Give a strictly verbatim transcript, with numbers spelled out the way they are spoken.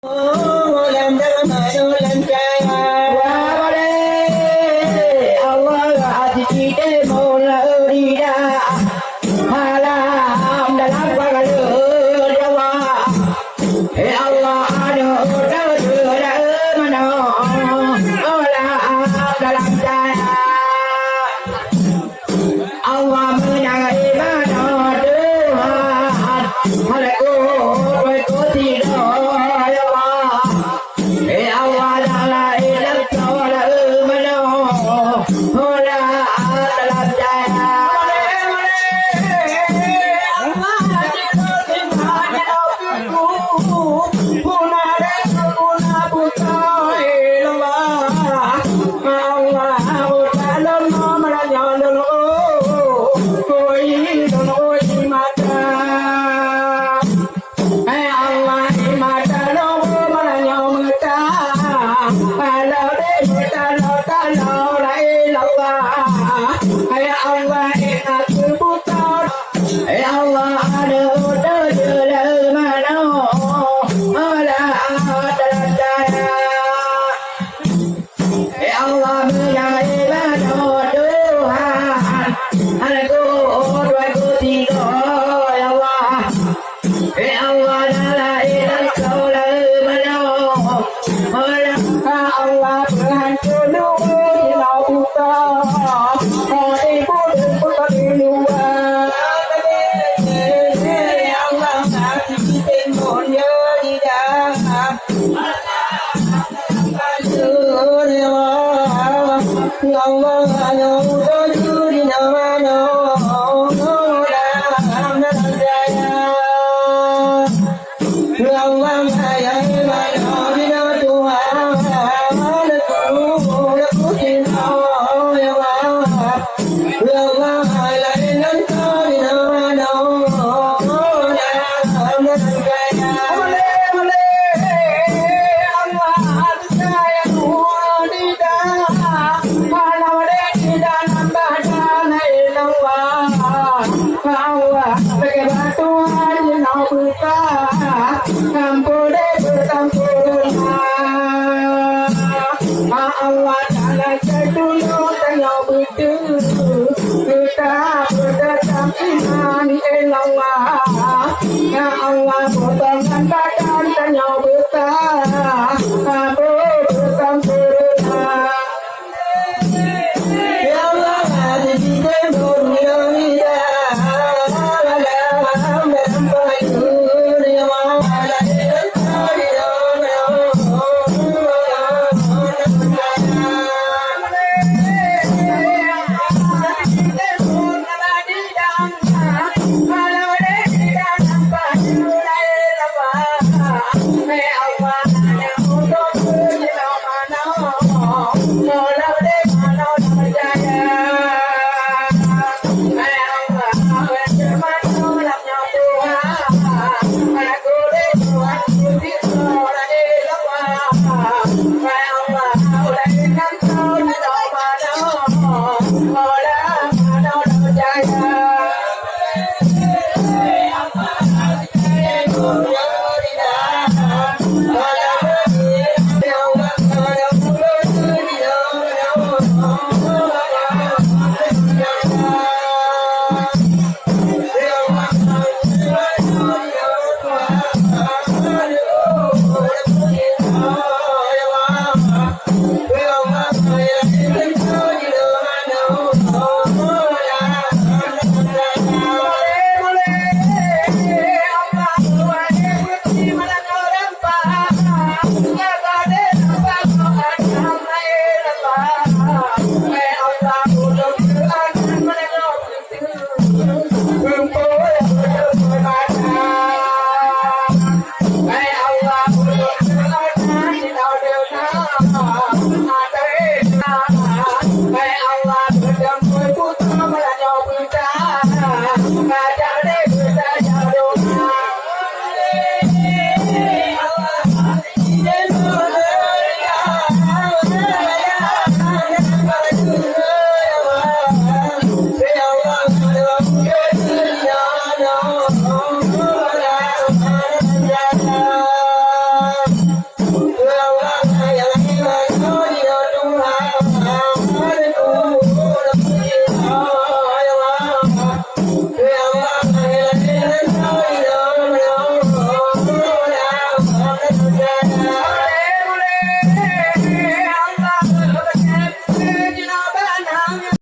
Oh, lam dalam hati lam cahaya. Wa balai, Allah hati kita mula rida. Malam dalam pagala, ya Allah. He Allah, aduh, aduh, aduh, aduh, mana? Malam dalam cahaya. Allah meunang ibadah Tuhan, haleku, haleku tidak, ya Allah. Eh, Allah, la ilaha illallah, la ilaha illallah, la ilaha illallah. Ya Allah, meunyoe ibadah Tuhan, haleku, dua ku tiga, ya Allah. Ya Allah, la ilaha illallah, ya Allah, peuhanco lôn di laôt buta. Ibu dan putra di luwa. Ya Allah, hati kita mulia di dalam.